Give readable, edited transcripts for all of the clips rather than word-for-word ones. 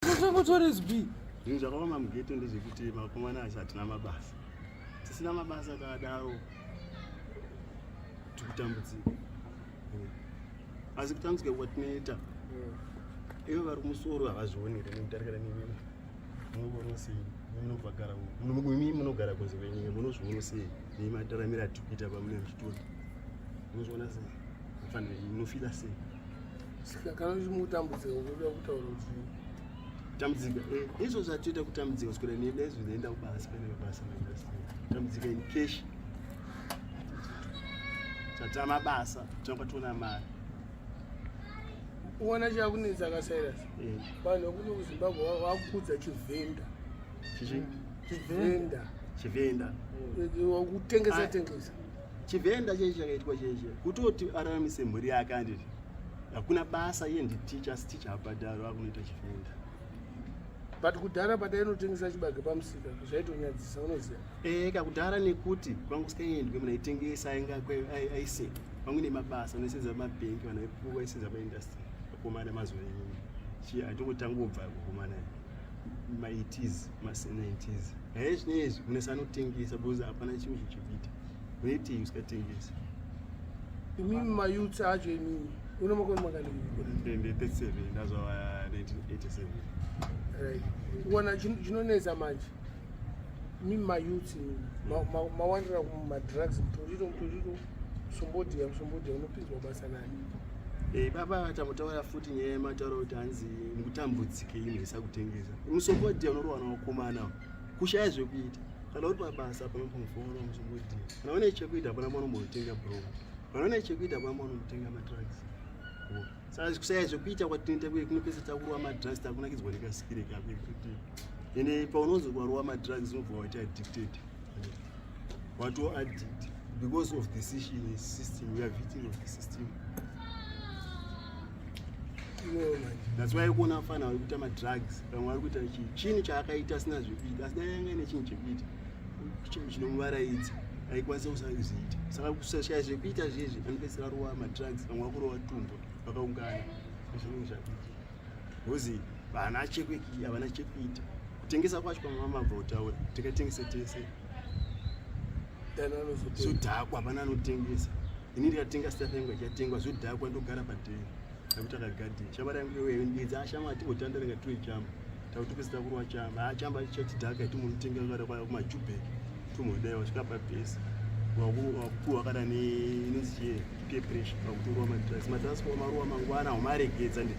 Zvinhu zvakaoma mughetto ndezvekuti vakomana acho hatina mabasa. Tisina mabasa takadaro tikutambudzika. Asi kutambudzika kwatinoita ivo vari kumusoro havazvioni here nekudarika nemimi munoona sei munobvagara imi munogara kunze kwenyika munozviona sei nemataramiro atiri kuita pamune muchitora munozviona sei mufanira munofila sei? Saka kana uchimutambudzika unoda kutaura kuti Kutambudzika izvo zvatoita kutambudzika kuswera neda izvo ndaenda kubasa pane mabasa maindastry kutambudzika in cash tata mabasa tinonga tiona mari. Uona chakunetsa kaCyrus, vanhu vekuno kuZimbabwe vakukudza chivhenda. Chichi? Chivhenda. Chivhenda. Kutengesa tengesa. Chivhenda chechi chakaitwa chechi kutoti araramise mhuri yake anditi hakuna basa iye nditicha asi ticha abhadharo akunoita chivhenda. But kudhara patainotengesa chibage pamusika zvaitonyadzisa, unoziva. Eka kudhara nekuti kwangu sikaendwe munhu aitengesa ainga aiseka pamwe nemabasa unosenza mabhengi vanhu vaipuwa aisenza paindustry vakomana mazuva enyini chi atongotangobva vakomana ma80s ma90s haye zvinezvi munhu anotengesa because hapana chimwe chinhu chekuita unoitei usikatengesi. Imimi mayouths acho imimi une makore mangani? Ndi 37, ndazvava 1987. Right, uona chinonetsa manje, imimi mayouths imimi mawandira kumadrugs, mutoriro, mutoriro, musombodhiya, musombodhiya, unopinzwa basa nani? Baba tambotaura futi nyaya yemataura kuti hanzi mukutambudzike imwe isakutengesa musombodhiya unorowa nawakomana kushaya zvekuita. Kana uri pabasa panombofora musombodhiya, kana une chekuita hapana maunombotenga bro, kana une chekuita hapana maunombotenga madrugs. Saka kushaya zvekuita kwatinoita kuye kunopesa takurova madrugs, takunakidzwa nekasikire kako ekuti ende paunonzi ukarova madrugs unobva waita addicted, wato addict because of the system. We are victim of the system. Iwewe manje. That's why kuona mfana vari kuita madrugs, vamwe vari kuita chii chinhu chaakaita asina zvekuita, asi dai anga ine chinhu chekuita chinomuvaraidza aikwanisa kusazviita. Saka kusashaya zvekuita zvezvi anopedzisira arova madrugs, vamwe vakurova tumbo vakaungana zvinenge zvakuita because vana chekweki havana chekuita. Kutengesa kwacho kwamamabva kutaura tikatengese tese Dani anozotenga. Zvodhakwa, hapana anotengesa. Ini ndikatenga staff yangu ichatengwa zvodhakwa, ndogara padheni ndakuti akagadheni shamwari yangu iweyo ndidza ashama timbotandara ngatiwe chamba takutopesa takurwa chamba a chamba chatidhaka timonotenga kada kumajubek tomodai wasvika pabhesi wakupuwa kana neinonzi chie peer pressure wakutorwa madrugs, madrugs maruwa mangwana umaregedza ndi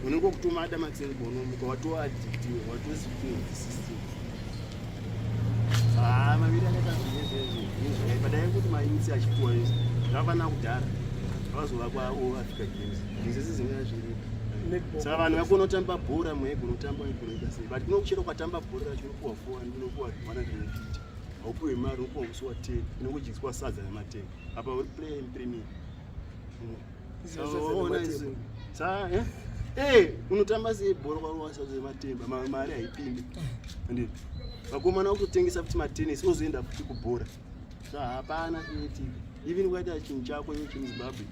unenge wakutomada maxen bonomuka watoaddictiwe watosifeel the system. Ah, maviri akaita zvinezvezvi zvakaipa. Dai kuti mayouths achipuwa izvi zvakafanira kudhara vakazovakwa All Africa Games zvese zvinga zviripo. Netball. Saka vanhu vakona kutamba bhora muhegona kutamba kunoita sei, but kuno kuchero ukatamba bhora racho unopuwa 400, unopuwa 150, haupiwe mari, unopuwa musi wa 10 inongodyiswa sadza nematenga apa uri player in premier. Sadza nematemba. Sa unotamba sei bhora kwarowa sadza nematemba, mari haipindi andi vakomana vakutotengesa futi matenisi ozoenda futi kubhora. So hapana chinoitika. Even ukaita chinhu chako iwe chemuZimbabwe,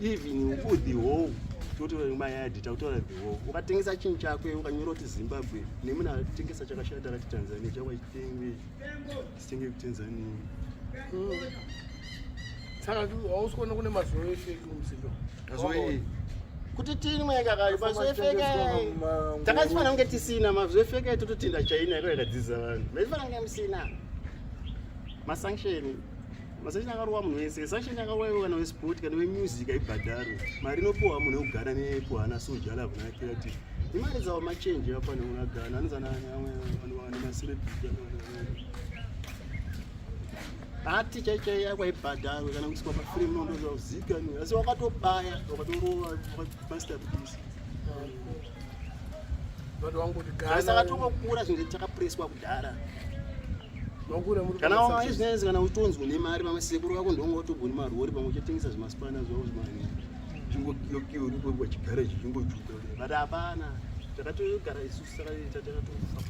even the whole totaura mayadhi takutaura the whole, ukatengesa chinhu chako iwe ukanyora kuti Zimbabwe nemunhu atengesa chakashata akati Tanzania chako chitengwe chitenge kuTanzania. Saka hausi kuona kune mazuva efake mumusika? Mazuva kuti tini mweka mazuva efake takazifanira kunge tisina mazuva efake tototenda China yako yakadzidzisa vanhu maifanira kunge musina masanction. Masanction akarowa munhu wese, sanction akarowa iwe kana wesport kana wemusic aibhadharwe mari inopuwa munhu wekugara nepuwa ana soja alavhu naacreative imari dzavo machenji apane unagana anozana nemacelebrity ati chai chai yako aibhadharwe kana kuiswa paframe nondozauzikani asi wakatobaya wakatorova masterpiece. But wangoti Ghana saka tongokura zvinhu takapreswa kudhara. Wakura muri kana pamasanction. izvinezvi kana utonzwa nemari pamwe sekuru vako ndonga watogoni marori pamwe uchatengesa zvimasipana zvavo zvimani chingokiyokiyo uripo pachigara chichingojuka, but hapana takatogara isusu takaita takatofa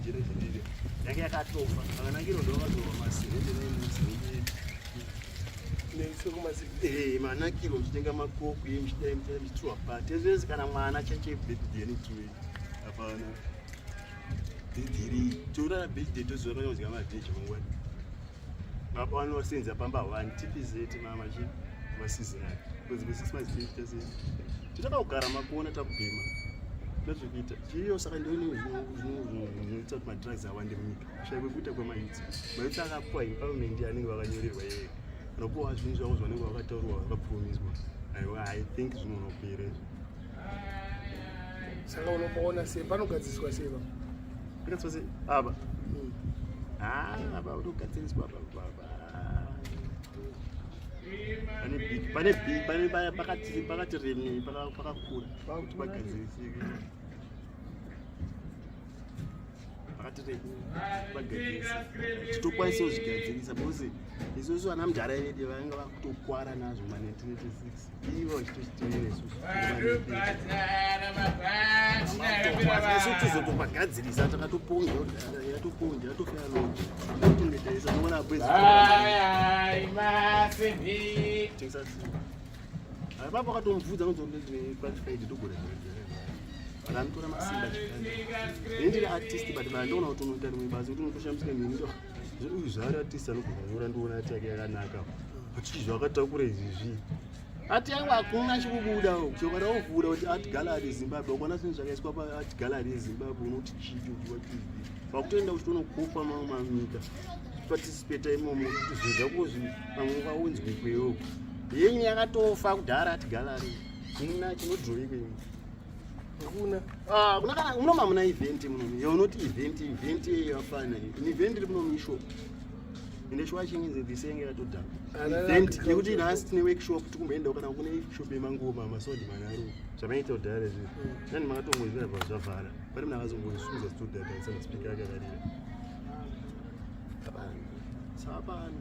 generation iri yange yakatofa vakanakiro ndovakazorwa ma79. Neiswe kumasi. Manakiro muchitenga makoko muchidai muchitirwa pati ezvezi kana mwana chache birthday anitiwe. Hapana. Dhidhiri torara birthday toziva kana kudya mavheji mangwana. Baba vanosenza pamba one TPZ mama chi maseasonal. Because we 6 months tichiita sei? Tinoda kugara makuona takubhema. Ndozvekuita. Chiyo saka ndio zvinoita kuti madrugs awande munyika. Kushaya kwekuita kwemayouths. Mayouths akapuwa empowerment anenge vakanyorerwa iyeyo. Vanopuwa zvinhu zvavo zvanenge vakataurwa vakapromiswa. Aiwa, I think zvinonopera izvo. Saka unopaona sei, panogadziriswa sei pa? Panogadziriswa sei apa? Ah, apa unogadziriswa apa apa. Pane big, pane big, pane pakati pakati remi pakakura kuti pagadzirisike. Pakati remi pagadzirisa. Titokwanisa kuzvigadzirisa because isusu ana mudhara vedu vanga vakutokwara nazvo ma 1986. Ivo vachitochitevera isusu. Isu tizotopagadzirisa takatoponja yatoponja yatofaya loji. Tinotoita unoona abwezi. Tengesa Apapo akatomubvunza anonzi qualified ndogona but anotora masimba chikanda. Ini ndiri artist but vandiona kuti unoita rimwe basa kuti unotoshamisika nini ndo. Uyu zvaari artist anogona kunyora ndiona ati yake yakanaka. But chii zvakatakura izvi zvi. Ati yangu hakuna chikubuda uko. Chokada kuvhura kuti art gallery Zimbabwe ukaona zvinhu zvakaiswa pa art gallery yeZimbabwe unoti chii kuti what is this. Pakutoenda uchitonokopa mamwe manyika. Participate imomo kuti zvinhu zvako zvi pamwe ukaunzwe ikweyo. Yenyu yakatofa kudhara art gallery. Muna chinodroikwe imo. Hakuna. Ah, kuna kana muno mamuna event muno. Yo not event, event yafana. Ni event iri muno misho. Ende shuwa chinginzi this yenge yatodhaka. Event yekuti nhasi tine workshop tikumboendawo kana kune workshop yemangoma masodi manaro. Zvamaita kudhara izvi. Nani makatongozvira bva zvavhara. Pane munhu akazongosunza studio akaisa speaker yake akarira. Hapana. Sapano.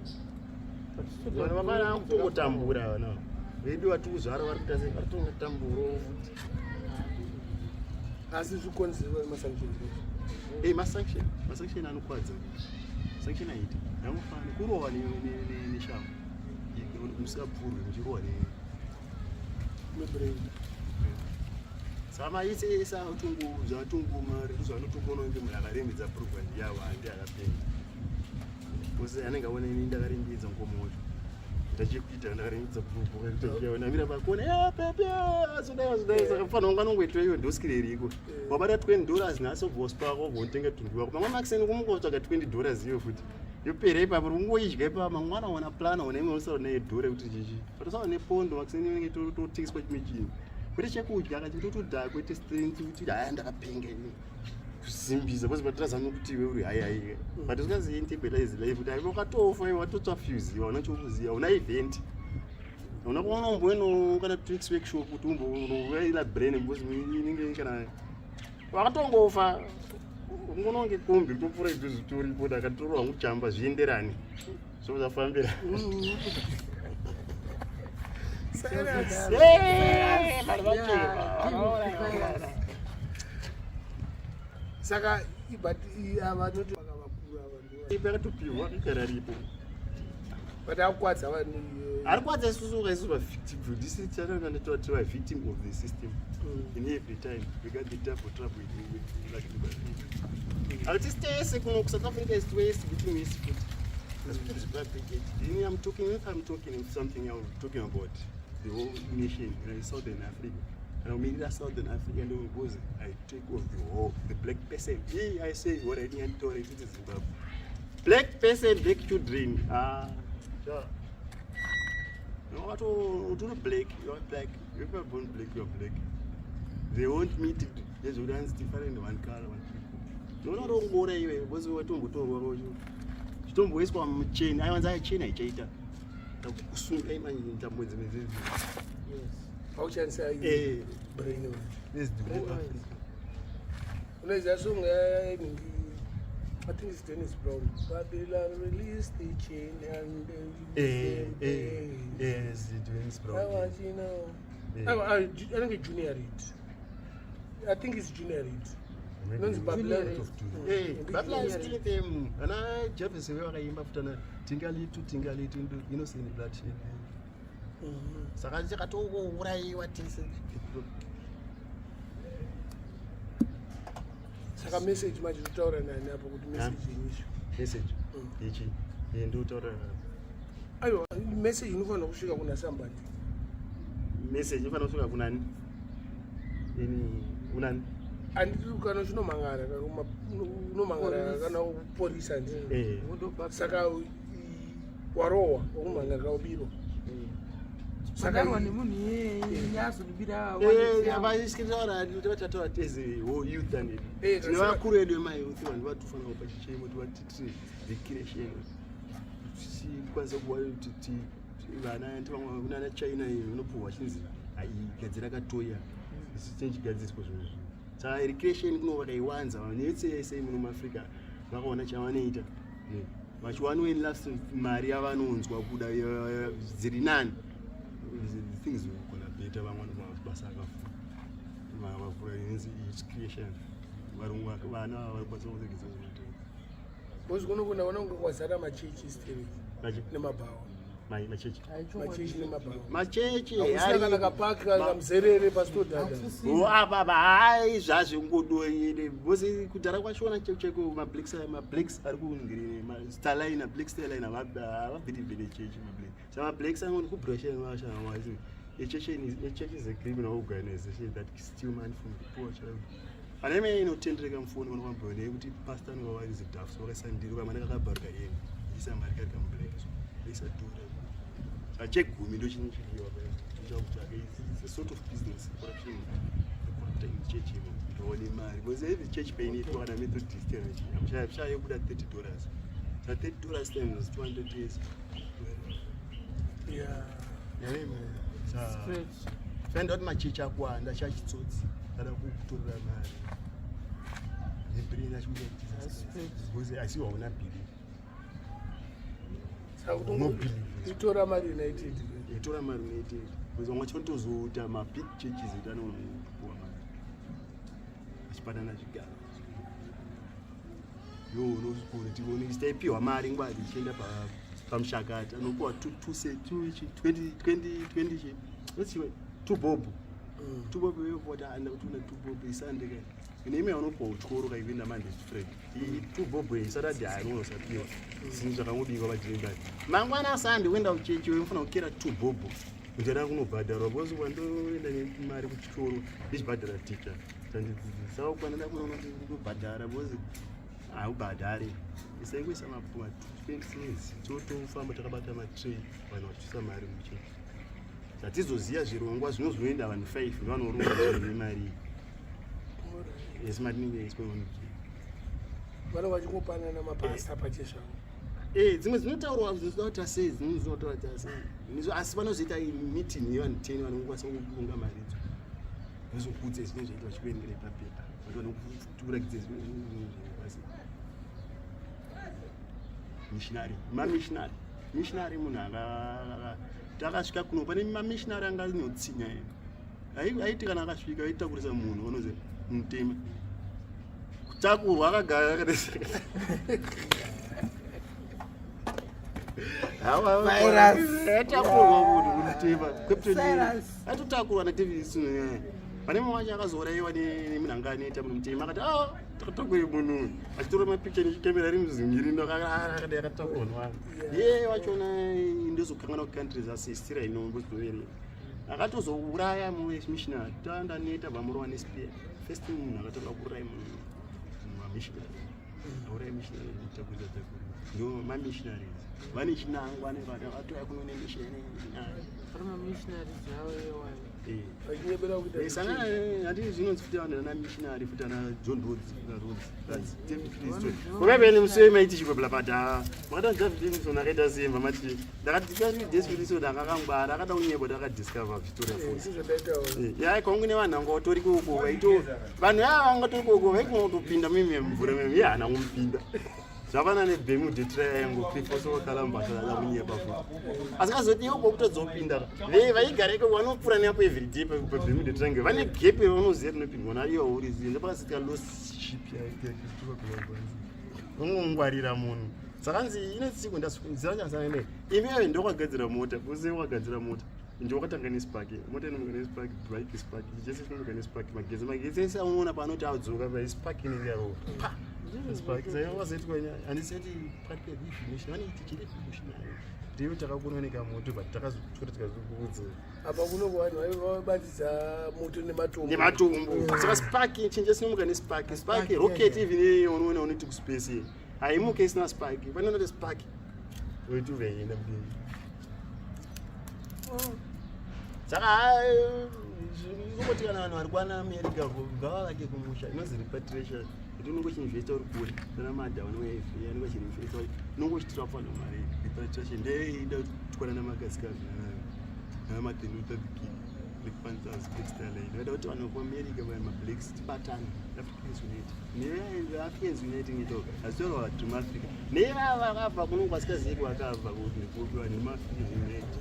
Vana vamana kutongotambura vana. Vedu vatikuzvara vari kuita sei? Vari kutongotamburawo futi. Asi zvikonzerwa nemasanctions. Eh, masanction, masanction anokwadza. Sanction aiti. Yangofana kurohwa neshambo. Musapfurwe muchirohwa ne nebrain. Saka maitse ese atongoudza atongomari ndozvaanotokuona kunge munhu akarembedza program yavo handi akapenga. Because anenge aona ini ndakarembedza ngoma wacho. Ndachikuita ndakarembedza program ndamira pakona ya pepe azodai azodai saka mfana wangu anongoitwa iyo ndoskiri iriko. Wabata $20 nhasi obva wasipaka obva unotenga tundu wako. Mangwana makuseni kumuka utsvaga $20 iyo futi. Yopera ipapo ungoidya ipapo mangwana wana plan wana imwe usara nedhora kuti chichi. Patosara nepondo makuseni inenge totengeswa chimwe chinhu. Kwete chekudya kana chitotodhakwa kwete strength kuti haya ndakapenga ini. Kusimbisa because patazama kuti iwe uri hayi hayi. But usingazivi intebelize life kuti haiwa wakatofa iwe watotsva fuse iwe hauna chokuziva hauna event. Hauna kuona umboeno kana tricks workshop kuti umbovaila brain because inenge kana wakatongofa ungononge kombi topfuura izvi zvitoripo ndakatorwa hangu chamba zvienderane so zvafambira. Saka but ava noti vakavakura vanhu. Pakatopiwa igara ripo. But akukwadza vanhu. Ari kwadza isusu isusu va victim this is channel and to a victim of the system. In every time we got the double trouble with like the Artist ese kuno ku South Africa is waste victim is food. That's what is I'm talking if I'm talking of something I'm talking about the whole nation, Southern Africa. And I mean Southern Africa and because I take off the whole the black person. Yeah, I say what I need to it is Zimbabwe. Black person, black children. Ah, sure. No, what to black, you are black. If you are born black, you are black. They won't meet it. There's one different one color, one people. No, no, don't go there. Because we were talking about chitomboiswa mucheni aiwanza aicheni aichaita kusunga imanye ntambo dzimwe dzedzi. Pauchandisa Eh. brain. This is the Africa. Unoziva song yainhingi I think it's Dennis Brown. Babylon release the chain and Eh, eh, yes, Dennis Brown. I want you know. Yeah. I think it's Junior Reid. I think it's Junior Reid. Inonzi Babylon. Eh, Babylon is still them. Ana Jefferson vakaimba futi ana tingalitu tingalitu innocent bloodshed. Saka chakatouraiwa tese. Saka message manje totaura nani apo kuti message yenyisho? Message ichi ndotaura. Aiwa, message inofanira kusvika kuna somebody. Message inofanira kusvika kunani? Ini unani? Handiti kana uchinomangara, unomangara kana kuporisa, handiti? Eh. Saka warohwa, wakumangara kaubirwa. Saka nemunhu iyeye yazonobira. Vaisitaura teze youth and tine vakuru edu vemayouth, vanhu vatofanira kupa chichemo tivatitire recreation, tikwanise kuva kuti vana vamwe kunana China iyi unopuhwa chinzi gadzira katoya, chinchigadziriswa zvinhu izvi. Saka recreation kuno vakaiwanza, vanhu vese yese muno muAfrica vakaona chavanoita, vachiwanawo last mari yavanonzwa kuda dziri nani. The things will gonna better. Vamwe mabasa akavhura, vavhura inonzi creation, varungu vana vari kukwanisa kuregedza zvinoita. Because kunokuna vanonge kwazara machechi still nemabhawa. Machechi? Machechi nemabhawa. Machechi. Hakusina kana kapaki kana kamuzerere pasitodhadha. Apa hai, zvazvingodoere bcause kudhara kwachona cheko mablacks ari kungiri starliner, Black Starliner, havabhilivhe nechechi mablack. Saka mablacks angoni kubrushen vashana. A church is a criminal organization that steal money from the poor child. Pane imwe inotendereka mufoni vanofamba neyekuti pastor anenge varidzi dhafu, vakaisa ndiro kamwana kakabharuka eni isa mari kari kamublack, so vaisa dhora. Saka chegumi ndo chinhu chiriwa chakuti it's a sort of business corruption, corrupta in church imo ndoone mari, because every church painoitwa, kana Methodist kana chii, amushaya yobuda $30. Saka $30 times 200 years. Saka kuti machechi akuwanda chachitsotsi kana kukutorera mari nebrain achiuya Jesus Christ, because asi hauna belief. Saka kuti No belief. Itora mari United. Itora mari United, because vamwe vachinotozoita mabig churches ekuti anopuwa mari achipanana zvigaro. Yo unosikuti taipiwa mari ngwadi ichienda pamushakati, anopiwa 20 20 20 chi what's 2 bob, 2 bob yopota anda kuti una 2 bob isande kai ine imwe yaunopiwa kuchikoro kaikuenda Monday to Friday. Iyi 2 bob iyi Saturday hainonosapiwa, zvinhu zvakangobikwa pajirembani. Mangwana Sunday kuenda kuchechi, unofanira kukera 2 bob kuti ada kunobhadharwa, because wandoenda nemari kuchikoro ndichibhadhara ticha tandidzidzisa. Saka kwanada kunobhadhara because haubhadhari, isaingoisa ma20 cents, totofamba takabata matray, vanhu vachiisa mari muchechi. Hatizoziva zvirongwa zvinozoenda vanhu 5 ndovanoronga zvinhu nemari iyi esi matinenge iswe. Vanenge vachingopanana mapasta pachezvavo. Eh, dzimwe dzinotaurwa dzinotaura sei, dzimwe dzinotaura sei, asi vanozoita meeting yevanhu 10 vanongokwanisa kuronga maridzo, vozokudza zvinenge zvaitwa vachikuendera papepa, vanhu vanokuratidza zvinenge zvaitwa. Missionary, mamissionary, missionary munhu anga takasvika kuno, pane mamissionary anga anotsinya ena, aiti kana akasvika aitakurisa munhu unozi mutema kutakurwa akagara akadai. Atakurwa munhu mutema. Atotakurwa naDavid. Pane mumwe wacho akazourayiwa nemunhu anga anoita munhu mutema, akati a takatakure munhu uyu, achitora mapicha nechikamera ri muzingiri, akadai akatakurwa nevanhu. Ye wachona ndozokangana kucountries asistira inombozinoverenga, akatozouraya mumissionary tandaneta vamurova nespear. First munhu akatanga kuuraya munhu mamissionary, auraya missionary kutakurisa takuri. Ndo mamissionaries vane chinangwa nevatoya kuno nemission. Vari mamissionaries avo iwayo. Vachinyebera kuita. Saka handi zvinonzi futi vanhu ana missionary futi ana John Rhodes, Rhodes. Ukapene muswe maiti chikwebla pada makata David Livingstone akaita simba mati ndakati David Livingstone akakangwara, akada kunyeba kuti akadiscover Victoria Falls. Ndizvo Ya, kwangu nevanhu vanga vatori koko, vaito vanhu ava vanga tori koko, vaikona kutopinda mime mvura mime, iye haana kumupinda. Zvafana neBermuda Triangle, Christopher Columbus ada kunyepa futi, asi kazoti iwo kwokutozopinda ve vaigara ikoko vanopfuura neapo everyday paBermuda Triangle, vane gap ravanoziva rinopindwa naiyo uriziva, ndopakasitika lost ship yaChristopher Columbus. Unongwarira munhu sakanzi ine tsiko ndaziranyasane imi ave ndokwagadzira mota kuse wakagadzira mota. Nje wakatanga nespark, mota inomuka nespark, bike spark, chese chinomuka nespark, magetsi magetsi ese aunoona paanoti adzoka pa spark inenge yarova. Pa! Spark saka wazoitwa nyaya. Handisati part revolution, vanoiti chiri revolution. Ndiyo takakona nekamoto but takazotora tikazokuudza. Apa kuno kuvanhu vaivabatidza moto nematombo. Nematombo. Saka spark chinje sinomuka nespark, spark rocket even iyoyo unoona unoti kuspace. Haimuke isina spark. Panonoti spark. Oiti uveenda mudenga. Saka kungoti kana vanhu vari kwana America ngavavake kumusha inonzi repatriation kuti unenge uchiinvesta uri kure kana madha vanenge vachiinvesta unenge uchitora pfana mari repatriation ndeida kutwana namakasikazi naMartin Luther King Black Panthers Black Star Line vaida kuti vanhu vekuAmerica vaya mablacks tibatane Africans Unite neAfricans Unite ngito hazvitorwa vati muAfrica nevava vakabva kuno kwasikazivi kwakabva kuti ndikupi vanhu nemaAfricans Unite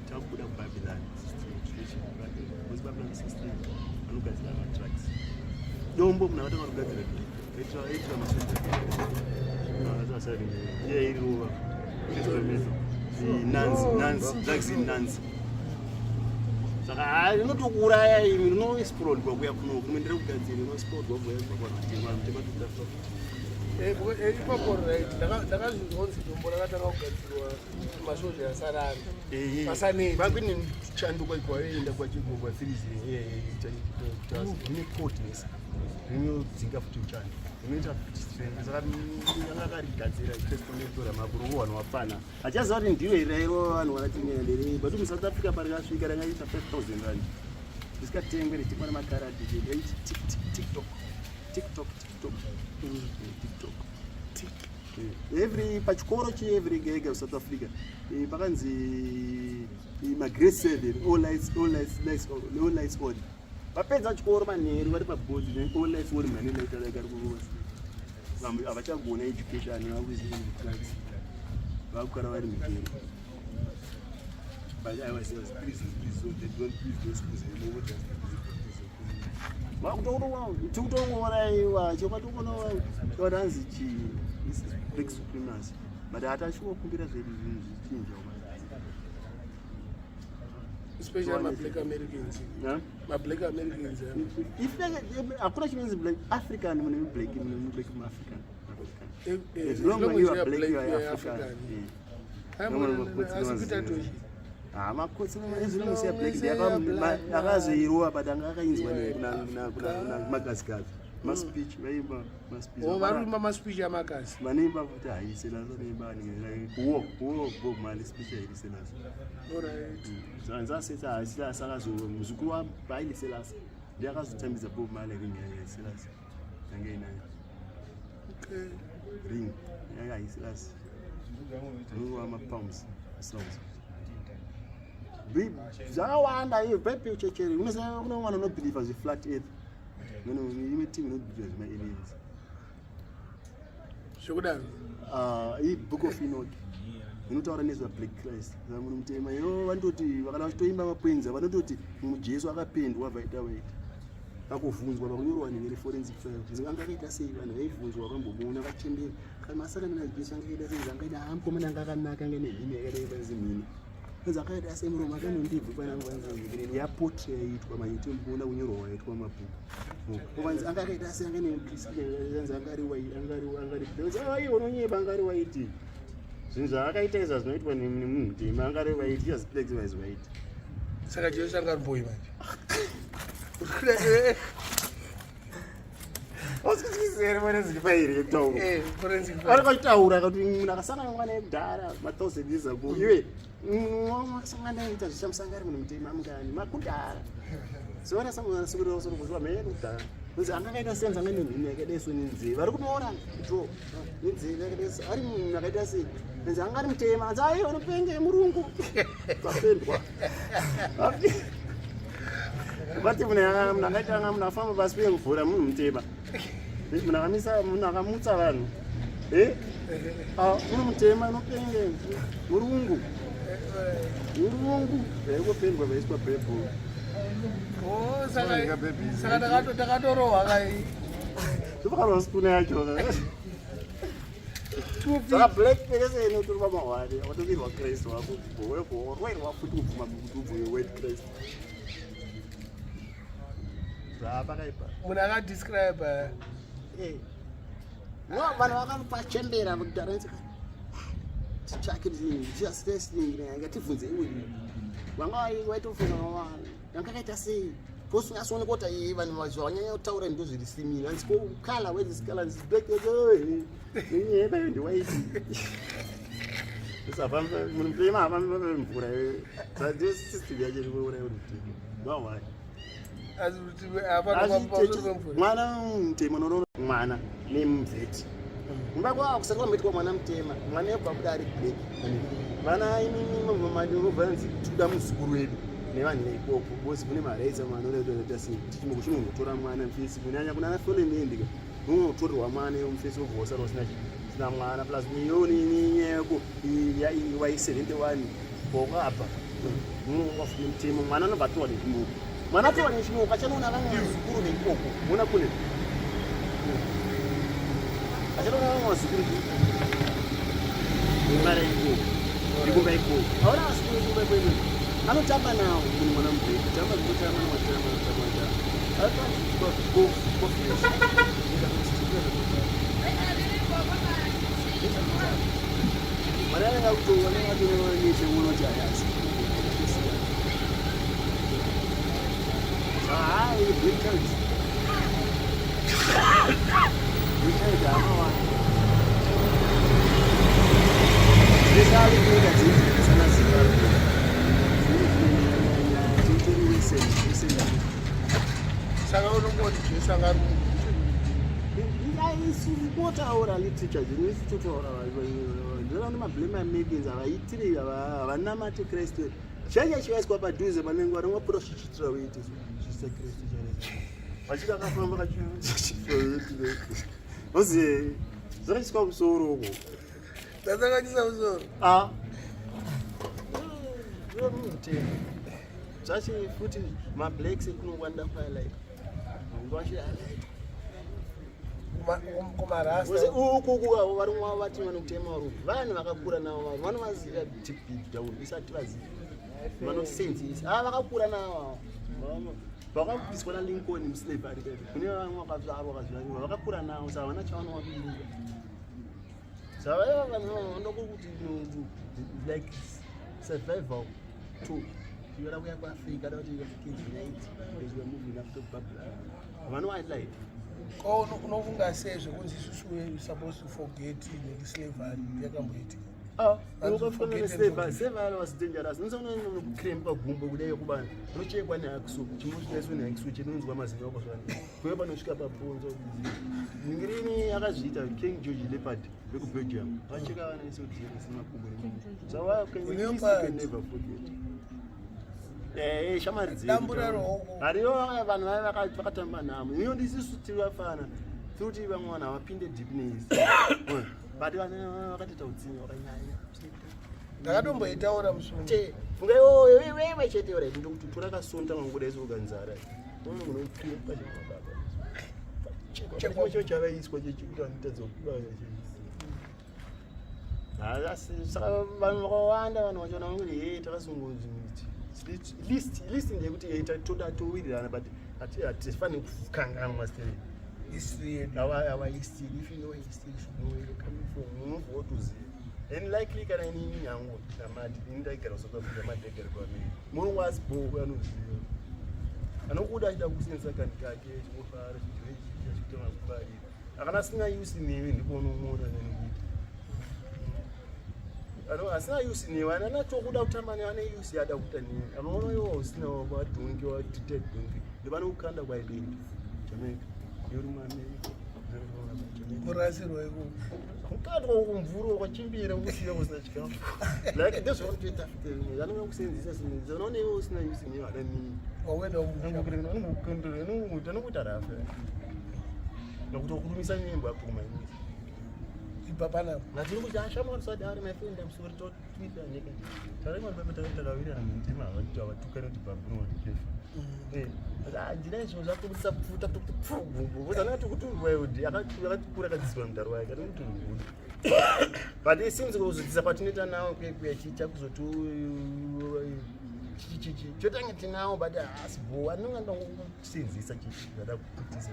takubuda kubabylon system because babylon system vanogadzira madrugs dombo munhu akatanga kugadzira aitira masoja iye irova nanzi nanzi drugs in nanzi saka hayi rinotokuuraya imi rinoexplodwa kuya kuno kumwe ndiri kugadzira rinoexplodwa kuya kubva kwanhu mutema tikuda Ipapo right, ndakazvinzwa kunzi dombo rakatanga kugadzirwa masoja asarari Pasaneti. Vakwine chanduka kwaenda kwachigogwa series rine coldness rinodzinga futi chando rinoita futi strength saka anga akarigadzira tesitonetora mabhuruku vanhu vapfana achaziva kuti ndiro here rairova vanhu vakatingenderei but musouth africa parikasvika rangaita 5000 rand risikatengwe richitengwa nemakaradi raiti tiktok tiktok tiktok tiktok tik every pachikoro cheevery gega south africa eh, pakanzi eh, magrade 7 all lights, all lights, lights, all lights on vapedza chikoro manheru vari pabhodhi all lights on mhani light like ari kurova vamwe havachagona education vakuziva drugs vakukara vari mugero but I was, I was prison, prison, they don't please those schools anymore. Just vakutokutouraiwa chokwatokonoona hanzi chii this is black supremacy but hatashuwokumbira zvedu zvinhu zvichinja especially mablack americans mablack americans if hakuna chinonzi black african mune black mune black muafrican as long as you are black you are african Ah, makotsi ezvinomusiya black ndakazoirova but anga akainzwa namagazigazi maspeech vaimba maspeech varikuimba maspeech amakazi vanoimba futi haiselaso noimba wo wo bob marley speech hairiselasa zanzasetsa haiselaso akazo muzukuru wahaile selasa ndiye akazotambidza bob marley ring yaiselasa yange inayo ring yanga haiselaso unongova mapalms songs zvakawanda iyo bhaibheri chechere unoziva kuna mwana unobhilivha zveflat earth imwe team inobhilivha zvemaaliens zvekudaro ah, ibook of enoch inotaura nezvablack christ munhu mutema yo vanototi vakana vachitoimba mapoinza vanototi mujesu akapendwa vaita vaita Pakuvhunzwa pakunyorwa nevere forensic file kunzi anga akaita sei vanhu vaivhunzwa vakambomuona vachembera kana masakana najesu anga akaita sei anga haa mukomana anga akanaka anga nemhino yakadai panzi mhino kunzi akaita sei muromo akanondibvu pana panzi yapotre yaitwa manje timuona kunyorwa waitwa mabhuku ukanzi anga akaita sei anga neanzi anga ari waiti anga ari anga ari ai unonyepa anga ari waiti zvinhu zvaakaita izvo zvinoitwa nemunhu mutema anga ari waiti just black is white saka jesu anga ari boy manje varikutaura kuti munhu akasangana mwana yekudhara mathousand years ago iwe masangana aita zvichamusanga ari munhu mutema mungani makudhara zovanasamusukurirasokuziva mhene kudhara kunzi anga akaita senzi anga nemhino yakaita so nenzeve vari kumuona dro nenzeve yakaita so ari munhu akaita sei nzi anga ari mutema anzi aiwa unopenge murungu vapendwa vati munhu akaita anga munhu afamba pasi pemvura munhu mutema munhu akamisa munhu akamutsa vanhu eh? ah, munhu mutema unopenge murungu murungu vaingopendwa vaiswa pebhuru oh, saka takatorohwa kai tofakarwa sikuna yacho Saka black person utori pamahwari watobirwa Christ wako worwerwa futi kubvuma kuti ubvume word Christ. Zvapakaipa. Munhu akadescribe eh. No, vanhu vakapachembera kudhara titsvake just testing ngativhunze iwe vanga vaitofunga yanga yakaita sei because unyasooneka kuti eh, vanhu zvavanyanya kutaura ndo zviri simira hanzi ko color where this color is black nyeba ndi white usafamba munhu mutema hafambi pamvura ndio system yacho iri kuuraya munhu mutema no why mwana mutema unoona mwana nemubveti mumba kwavo kusati kwamboitwa mwana mutema mwana yobva kuda ari black vana imimimobvanzi tikuda muzukuru wedu nevanhu veikoko bcause kune maraitsa manoita sei tichinotora mwana mfesi kunyanya kuna ana folemendika unotorerwa mwana mufesi wobva wasara usina sina mwana plus niyoninyeko y 71 wakabva wafume mutemo mwana anobva atorwa nechimoko mwana atorwa nechimoko achanoona vamwe vazukuru veikoko ona kune achanoona vamwe vazukuru vemara ikoko ikumba ikoko aona vazukuru vekumba ikoko anotamba nawo munhu mwana mubheki tamba zvekutamba matamba tamba tamba go go fresh mwana anenge akutoona atonenyeshe uona kuti hayasi hayi black child hamawana zvese ari kuita dzidzi sana Zimbabwe titori wese wese. Saka unongoti Jesu anga ari munhu? Isu kotaura literature zvino isu totaura ndona nemablame Americans havaitiri havanamati Kristu chaicha chivaiswa padhuze panenge vanenge vapura zvichiitira uite zvisa Kristu chaizvo vachida kafamba kachiozi zvakaiswa musoro uko. Dzadzakachisa musoro. Ah. Mutemo zvachi futi mablacks ekunowanda kwalike vachialaitwa kumarasta. Ukuku avo vari mwavo vati vanotema varume vanhu vakakura navo vanhu vanovaziva deep deep down isati vaziva vanosenzesa ava vakakura navo vakabviswa naLincoln muslavery pepe kune vamwe vakazvarwa vakazvariwa vakakura navo saka havana chavanovavirira saka vaiva vanhu vanoda kuti like survival tool ivada kuya kuAfrica da kuti Africans unite as we are moving after blah vanovalight. Ko unofunga sei zvekunzi isusu we supposed to forget nekuslavery yakamboitika? Slavery was dangerous. Unosakukrempa gumbo kudai kubana unochekwa nehacksaw chimosvikaiswa nehacksaw chinonzwa mazino ako zvani kuye panosvika pabhonzo ningirini akazviita King George Leopard vekuBelgium vacheka vana vesodziresimakumbo. Leopard. Never forget. Eh, shamwari dzedu. Dambura ruoko. Hariyo vanhu vaya vakatamba namo iyo ndisisu tiri vafana tiri kuti vamwe vanhu havapinde deep neisi but vanhu vakatoita utsinye wakanyanya. Ndakatomboitaura musungu. Che funga iwoyo iwewe chete ora ndokuti tora kasonta manguda iso ukanzara unokupa chemababa chimwe cho chavaiswa chechikuti vanotadza kubaya. Saka vanhu vakawanda vanhu vachona vangoti he takasongonzi list ndeyekuti hey, toda towirirana but hatifaniri kukanganwa still history yedu. Our history. If you know history, you should know where you're coming from. Unobva wotoziva and likely kana inini yangu namati ini ndaigara kuSouth Africa mati ndaigara kuAmerica murungu asi bhoko anoziva anokuda achida kusenzesa kanhu kake chingofara chitanga kufarira akana asina use newe ndipo unomuona nenokuita asina use newe anana tokuda kutamba newe ane use yaada kuita newe anoona iwo usina wadhongi wadite dhongi ndovanokukanda kwaidenti Jamaica yori muAmerica. Kurasirwa ikoko. Kukandwa kumvura ukachimbira usiya usina chikafu like ndezvavanotoita vanonga kusenzesa senzesa unoona iwe usina use newe hada nini. Wawenda umusha. Anokuita rafa nokuti wakurumisa nyembo apo kumaimisa. Ibva panapa. Natiri kuti ashamwari usadaro my friend, I'm sorry totwita nyika. Tarimwa pepe takawirirana mutema havati avatukane kuti babro kuti kefa. Eh, ah ndina izvo zvako kuti sapfuta kuti pfu. Uzana kuti kuti akatikura akadzidziswa mudharo wake ari kuti hudu. But it seems kuzodzisa kwatinoita nawo kuya chicha kuzoti chichichi chotange tinawo but haasi bho anonga ndongokusenzesa chichi zvada kuputisa.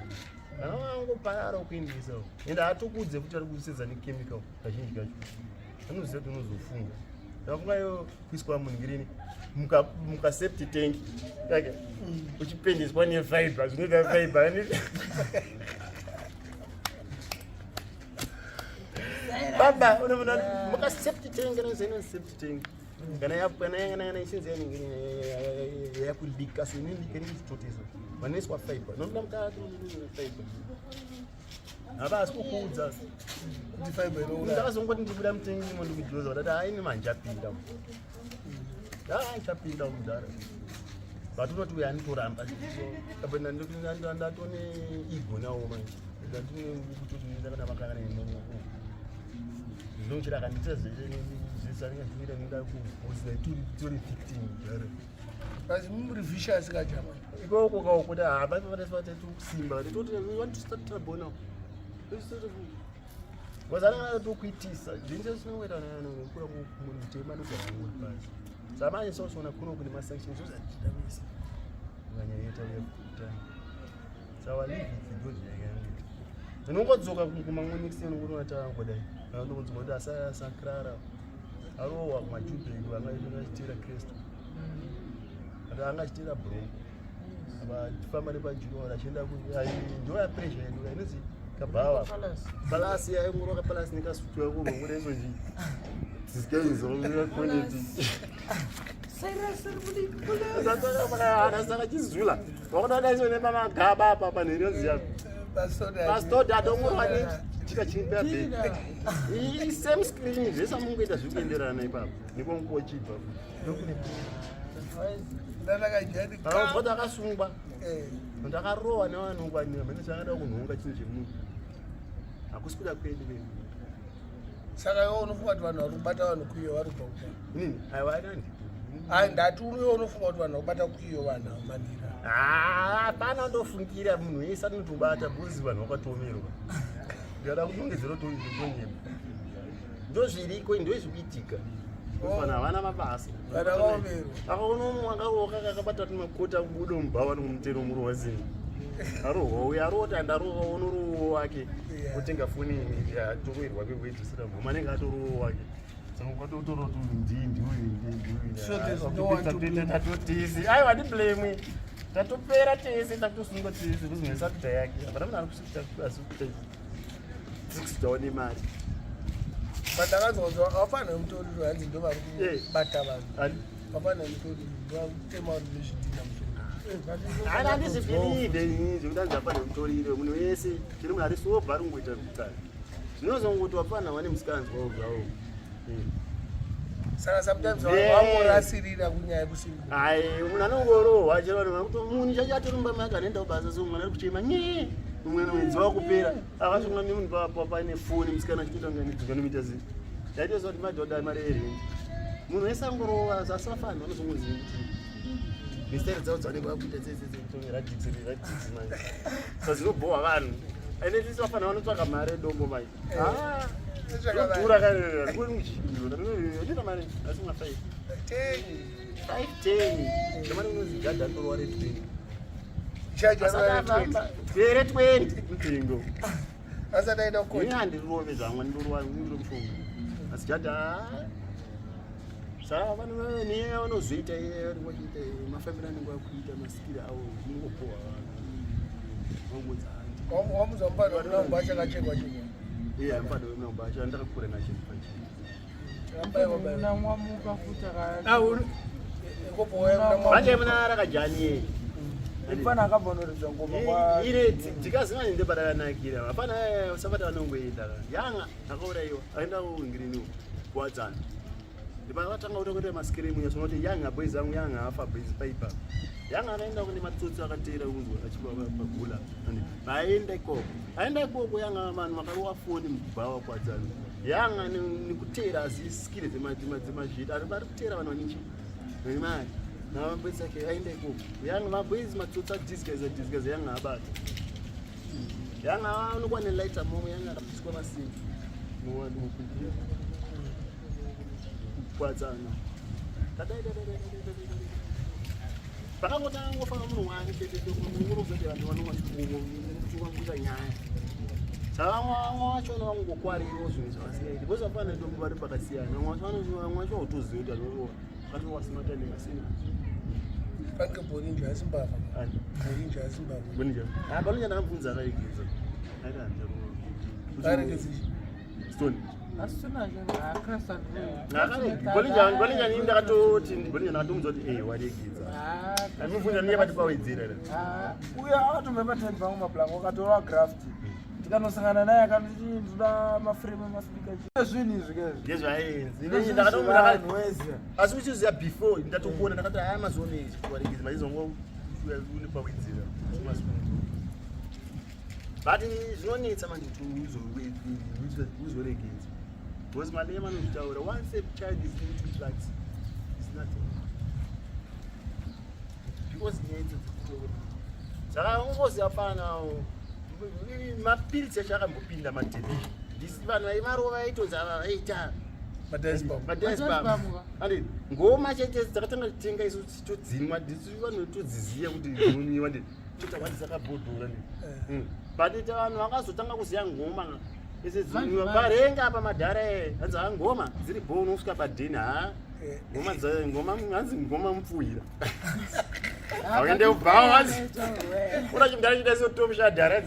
Anongoparara kuendesa. Ende haatokudze kuti ari kusenza nechemical kazhinji kacho. Anoziva kuti unozofunga. Ndafunga iyo kuiswa munhirini muka septic tank. Yake. Uchipendeswa nefiber, zvinoita fiber. Baba, unoona muka septic tank kana septic tank. Kana kana kana kana ichinzi yakulika so inolika inechitotesa. Vanoiswa fiber. Unoda mukati fiber. Havasi kukuudza Kuti fiber inouraya. Ndakazongoti ndibuda mutengi imo ndikujoza kuti haini manje apinda. Hayi chapinda mudhara. But unoti uyu anotoramba. Apa ndatone ego nawo manje. Ndatone kutoti ndakana makana ndinochira akandiita zvese anenge achiita ndinoda kubhosi tori victim mudhara. Asi muri vicious kajama. Ikoko kaukuti havavatatukusimba toti we want to start trouble now. Let's start trouble. Wazana tokuitisa zvinhu zvinoita kura mutema anogara ngori pasi. Samanje sosoona kuno kune masanctions zvozatidamisa. Ukanyanyeta uya kutanga. Sawa leave it ndo zvayakaita. Unongodzoka kumamwe next year unoona tangodai. Unongodzoka kuti asakrara. Arowa kumajudha edu anga achitera Kristu. Ati anga achitera bro. Apa tifamba nepajuwa achienda ku ndo ya pressure yedu inonzi kabhawa. Palasi yaingoroka palasi nekasutu yako ngore izvo chi. These guys are quality. Saka chizula. Wakuda iso nemamagaba apa panhero ziya. Pastor adongorwa nechika chimba be. Same screen zvese amungoita zviri kuenderana ipapo. Nekongochibva. Ndakajani. Akabva akasungwa. Ndakarohwa nevanhu kwanira mene chakada kunhonga chinhu chemunhu. Hakusi kuda kwedu kwedu. Saka iwe unofunga kuti vanhu vari kubata vanhu kuiyo vari kubva kupa. Inini aiwa anandi. Ai ndati uriwe unofunga kuti vanhu vari kubata kuiyo vanhu ava manira. Ah, hapana ndofungira munhu wese anotobata because vanhu vakatomerwa. Ndikada kunongedzera tonyema. Ndozviriko ndozvikuitika. Vanhu havana mabasa. Vanhu vakaomerwa. Akaona umwe akaroka akabata tumakota kubuda mubhawa nomutero murowa zini. Arohwa uya arota andarohwa unorowo wake. Yeah. Otenga foni yatoroerwa kwekuedzesera mhoma anenge atorowo wake. Saka ukatotora kuti uyu ndii ndiuyu ndii ndiuyu. So there's no one to blame. Tatotisi. Aiwa ndiblame. Tatopera tese tatosungwa tese kuzi nesabhuta yake. Hapana munhu ari kusvika asi kuita tikusidawo nemari. But ndakanzwa kuti vafana vemutoriro hanzi ndo vari Eh. kubata vanhu. Ani? Vafana vemutoriro ndo vari kutema vanhu nezvidhina musoro. Hayi handizvibhilivhe ini zvekuti hanzi hapana mutoriro munhu wese chero munhu ari sobha ari kungoita kukara zvinozongoti wapana wane musikanzwawo zvawo. Saka sometimes Yeah. vangorasirira kunyaya yekusingu. Hayi munhu anongorohwa chero vanhu vakuti munhu chacho atorumba maka anoenda kubasa so mwana ari kuchema nye mumwe mwedzi wakupera akasungwa nemunhu paine foni musikana achitoita kunge anedzuka sei yaitoziva kuti madhodha mari erendi munhu wese angorohwa asi vafani vanozongoziva kuti misteri dzavo dzavanenge vakuita radix manje sa dzinobhohwa vanhu ende tisi vafana vanotsvaka mari edombo manje zvodhura kanndinoita mari asi mafai Tengi. 510 chamari unozi gadha ndorowa re20 Chacho anova re 20 mutengo asati aenda ini kukoti. handirove zvamwe ndorowa ndiro mushonga asi jadha saka vanhu niye vanozoita vachiita mafambiro anenge akuita masikiri avo unongopohwa vanhu vangodza handi Wamuzwa mufana wemunangwa achakachekwa chekwa. iye mufana wemunangwa acho andakakura nacho pachi Akabaiwa baiwa. Unamwamuka futi Ah, kopo manje muna rakajani mufana akabva unoridza ngoma kwa ire tikaziva nende patakanakira hapana usabata vanongoenda yanga akauraiwa aenda kuingirini kuwadzana ndipakatanga kutokuita maskirimu yasoona kuti yanga boys angu yanga afa boys paipa yanga akaenda kune matsotsi akateera kunzwa achiva pagula vaenda ikoko aenda ikoko yanga vanhu vakarowa foni mubhawa kuwadzana. Yanga nekuteera aziskire dzemazvita ari vari kuteera vanhu vane chii vane mari navabwezi ake aenda ikoko yanga vabwezi matsotsi adisguise adisguise yanga abata yanga anokuwa nelighter momwe yanga akapiswa masimbi kukwadzana pakangotanga ngofana munhu wani chete unozoti vanhu vanongokuita nyaya saka vamwe vachona vangokwarirawo zvinhu zvavasingaiti because vafana dombo vari pakasiyana vamwe vacho vautoziva kuti vanowasimatane vasina Frank Borinja asi mbavha. Borinja asi mbavha. Borinja. Ah, Borinja ndakabvunza akaregedza. Aita handicharowa. Aregedza. Stone. Bolinja ini ndakatoti Bolinja ndakatomudza kuti eh waregedza. Andimubvunza niye pati pawedzera here. Uyo akatomba patime pangu maplango akatora graft. Tikanosangana naye akanditi ndoda maframe emaspeaker. Zvinhu izvi ke izvi. Ndezvaenzi. Ndezvinhu Ndakatomuda zvevanhu weze. asi uchiziva before ndatokuona ndakati haya mazuva nei waregedza maizongo une pawedzera. But zvinonetsa manje kuti uzoregedza. Because Malema anozvitaura once a child is into drugs is nothing. Because nyaya idzo dzekutora. Saka ungoziva fana mapiritsi acho akambopinda madhebhi. Ndisi vanhu vaimarova vaitonzi ava vaita Madesbam. Andi ngoma chete dzakatanga kutenga isu todzinwa ndisu vanhu todziziya kuti dzinonwiwa ndi totakwati dzakabhodhora ndi. But vanhu vakazotanga kuziya ngoma ese dzinonwiwa parenga apa madhara e hanzi ha ngoma dziri bho unosvika padheni ha ngoma ngoma hanzi ngoma mupfuhira. Auende kubhawa hanzi. Una chimudhara chida sotomusha dhara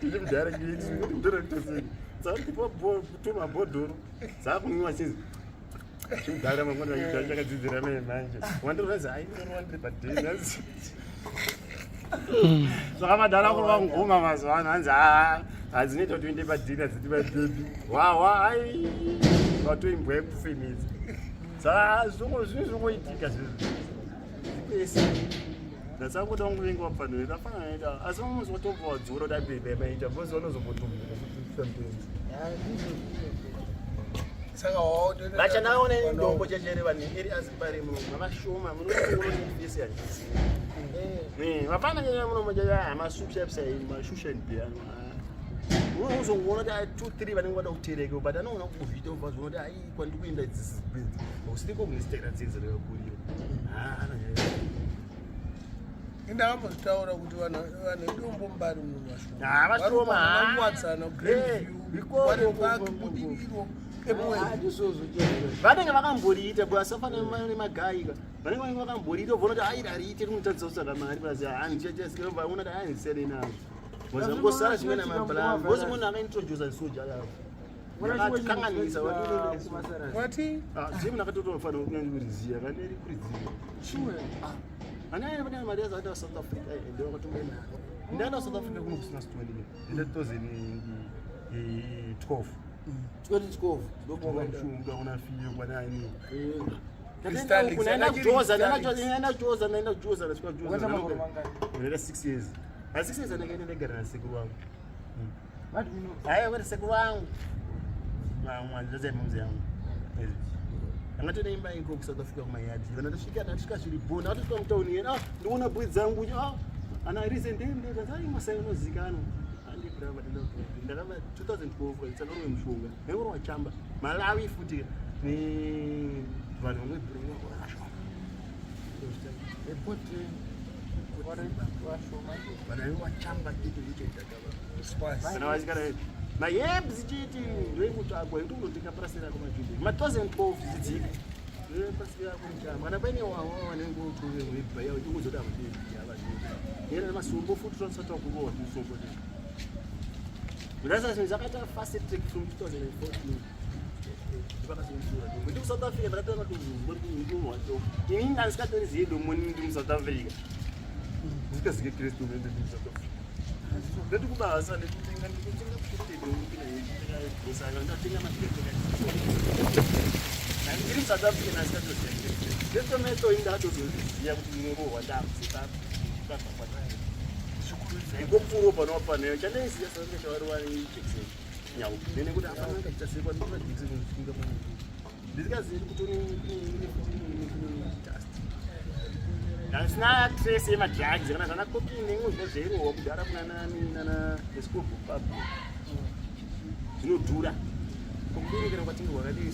chimudhara chimudhara chitosei. Dzakutipa tumabhodhoro dzakunwiwa chinzi chimudhara mangwana chimudhara chakadzidzira mai manje wandiroza ai ndorova ndiri padheni hanzi saka madhara kurova ngoma mazuva ano hanzi haa hadzinoita kuti uende padheni hadziti pabhebhi wawa ai watoimbwa yekufemedza saka zvinhu zvingoitika zvinhu zvikwese ndasangoda kungovenga vapfanire ndafanana naita asi unozi watobva wadzora kuti abhebhi amaita because vanozombotumbuka sometimes Saka waotoenda. Vachanaona ini ndombo chechere vanhu iri azipare muno mavashoma munoonese handisi. Eh, vapana nyanya muno moja masups mashusha and piano. Unozongoona kuti 2 3 vanenge vada kutereka but anoona kuvhita ubva zvoona kuti ai kwandiri kuenda this bed. Usiri ko kunistera dzinza rakakurira. Ah, anonyanya. Ndakambozvitaura kuti vanhu vanhu vedombo mbari muno Ah, vashoma, ah. vashoma Eh, Grandview, ikoko, Warren Park, ikoko, Budiriro, Epworth. Vanenge vakamboriita bwa asafana nemagaika. Vanenge vakamboriita voona kuti ai rariite rinotadzisa kutsvaga mari basi handichachasikavaona kuti aindisiyane nazvo. Wazangosara zvimwe namaplan. Because munhu akaintroduce soja yavo. Ndakatikanganisa Wati? Ah, munhu akatotofanira kunyanya kaneri kuriziya. Ana ane pane mari yacho South Africa ende vakatomboenda. Ndaenda South Africa kuno kusina stone ne. Ndaenda 2012. 2012 Ndokushunga una fiyo kwanani. Starlings, Ndaenda akachiri kuJoza, Starlings. ndaenda kuJoza, ndaenda kuJoza, ndasvika kuJoza. Wakaita makore mangani? Ndaenda 6 years. Asi 6 years ndakaenda ndagara nasekuru wangu. Hayi, kwete sekuru wangu. Mamwa ndozai mumzi yangu. Angatona imba iko ku South Africa kumayadi. Vana tasvika tasvika zviri bho. Ndakatosvika mutauni yena. Ah, ndikuona boi dzangu. Ah, ana recent ndende kazai masai unozikanwa. Andi brava ndakava 2012 tsakarowe mushonga. Ndakoro wachamba. Malawi futi ne vanhu vamwe bro vashoma. Vanhu wachamba chete ndicho Spice. kana vasikana mahebs chete ndoikutsvagwa yekuti unotenga purasi rako majude ma 2012 zvidzika purasi rako muchamba kana paine wawa vanenge utoebhaya uchingozoda yena nemasombo futi twanisati wakurowa tumusombo ndasa zvinhu zvakaita fast track from 2014 ndi kusouth Africa ndakatanga kuzozwa ini ndandisikatoriziye domo ndi musouth Africa ndisikazive kristu ndi musouth Africa ndati kubasa ndikutenga ndikutenga kutenga ndatenga ndiri musouth Africa ndasingatoziva ndetometo ini ndakatozoziva kuti ndinorohwa ndakubva kwandikopfuuro panopa nayo chandaiziva saanga chavarova jekiseni nyau nene kuti apana akaita sei kwandikura jikisi kufunga pana ndisikazivi kuti dust ndasina trace yemadrugs kana zvana cocaine neimwe zvo zvairohwa kudhara kuna nani nana escope pub zvinodhura kokuberekera kwatinge kwakadii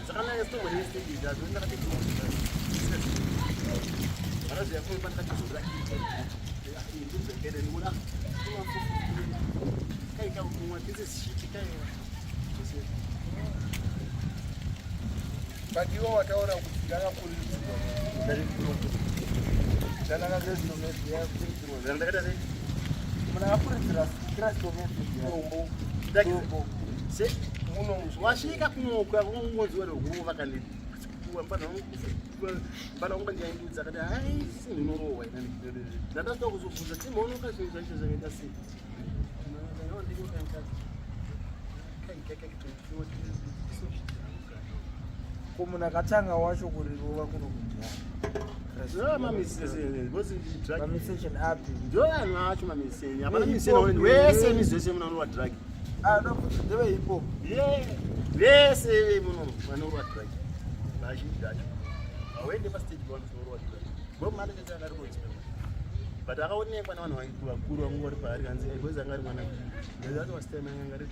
saka naye stombo nestage zvazo ndakatezvanaziva kuri pandakatozora But iwe wataura kuti ndakakurudzirwa. Wasvika kunoka kungonziwa nokurova kandi mfana wangu ndiaindudza akati hai sinhinorohwa ndandasida kuzobvunza timoonoka zvinhu zvacho zvakaita sei Ko munhu akatanga wacho kurirova kuno kudyaamisession api ndoanhu acho mamiseni hapana miseni wese mizese muno anorwa drug ndeve hip hop. Vese muno vanorwa drug, vazhinji vacho hauende pastage panorwa drug. Bob Marley chete akari but akaonekwa nevanhu vakuru vangu vari paari kanzi because anga ari mwana that was time anga ari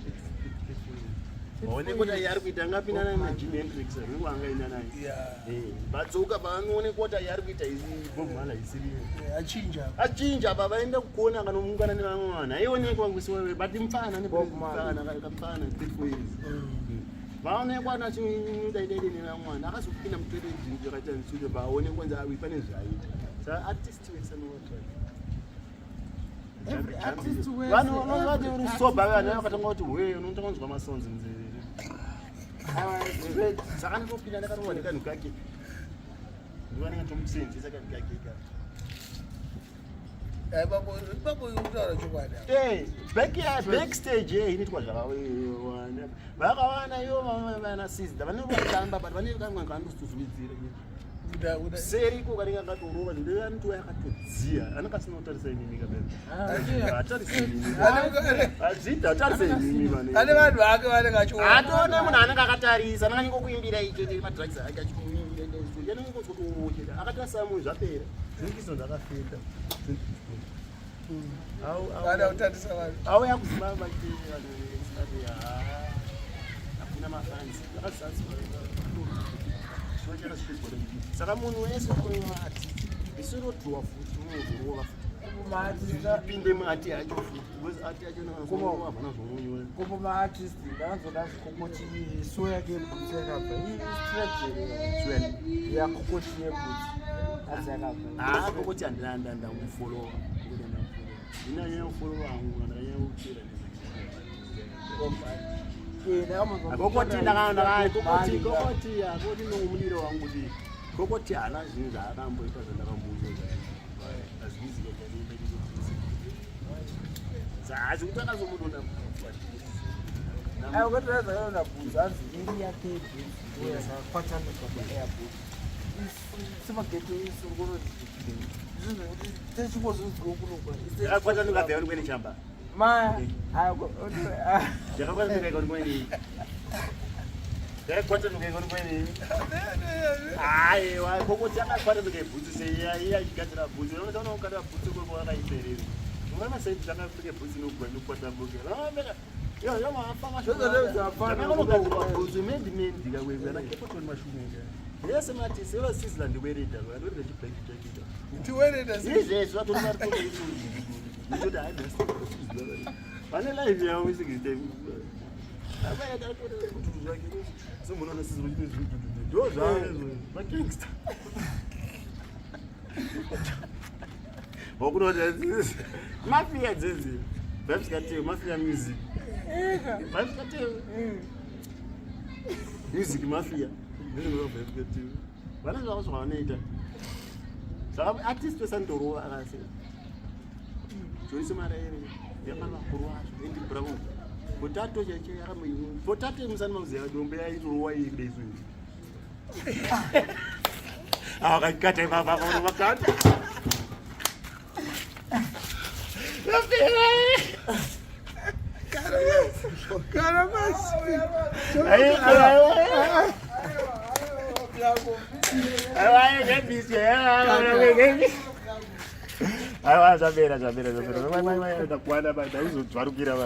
waonekwa kuti ari kuita angapinda naye naJimi Hendrix ringo angaenda naye vadzoka paanoonekwa kuti ari kuita izi Bob Marley isiri achinja. Achinja pa vaenda kukona akanoungana nevamwe vanhu aionekwa kusiwa but mufana nekamufana 34 years vaonekwa nachidaidai nevamwe vanhu akazopinda mutoilet zvinhu zvakaita nsudo vaonekwa nzi awi pane zvaaita saka artist wese anowa vanhu vanoti uri sober vanhu vakatanga kuti we unotanga kunzwa masonzi munzeve saka ndinopinda ndakarohwa nekanhu kake ndivanenge tomusenzesa kanhu kake ka. Ipapo kutaura chokwadi. Backstage inoitwa zvakawanda vakawana ivo vana sister vanenge vatamba but vanenge kamwe kanosuzumidzira seriko kanenge akatorova ndeanotova yakatodziya anenge asina kutarisa imimi kabera atarisa imimi azvida atarisa imimi. Ane vanhu vake vanenge achiona. Atone munhu anenge akatarisa anenge anyingokuimbira icho madrugs ake achikuimbira anenge ngozvotocheda akatarisa munhu zvapera zvinkiso zvakafeta. Vada kutarisa vanhu. Auya kuZimbabwe vanhu veZimbabwe hakuna mafans. Saka munhu wese artist isinodhuwa futi unozorova futi pinde muati yacho futi because ati yacho havana zvononyora. Kopo maartist ndakanzoda kokoti so yake yebhutsu yakabva istrategy yakokoti yebhutsu adzi yakabva. Ah, kokoti handina ndangufolowa, ndinanyanya kufolowa hangu ndakanyanya kuteera. Kokoti ndakakokoti kokoti kokoti ndongomudiro wangu kuti kokoti haana zvinhu zvaakamboita zvandakamuudza azvizika asi kuti akazomudonda. Ukatorazakaona bhutsu anzi iri yake bhutsu yakakwatanuswa paairport semageto isurukuro techingozonzwa kunokwa. Yakakwatanuka bva kwene chamba. Ma yakakwatanuka ikoni kwene yakakwatanuka ikoni kwene aiwa kokoti yakakwatanuka ibhutsu sei iya ichigadzira bhutsu unotaona kugadzira bhutsu koko wakaiperere unoona sei zvakapfeke bhutsu inokwatamuka yakanogadzirwa bhutsu made made kakwekwe ana kepotoni mashumeka yese matisi evasizila ndiwereda vandoenda chibheki chakita. Tiwereda. Izvezvi vatori vane live yavo isikiste somunoona ndo zvavo magangster wakunoti mafia dzedzi Vybz Kartel mafia music, Vybz Kartel music mafia Vybz Kartel vana zvavo zvavanoita saka artist wese anotorova akase Joyce Maraire yakana kurwa Andy Brown potato chacho yakambo potato musani makuziva dombe yaitorowa ibezo akakata ipapa vakata. Kana basi. Aiwa, zvapera, zvapera, zvapera. Ndakwana ba, ndauzodzvarukira ba.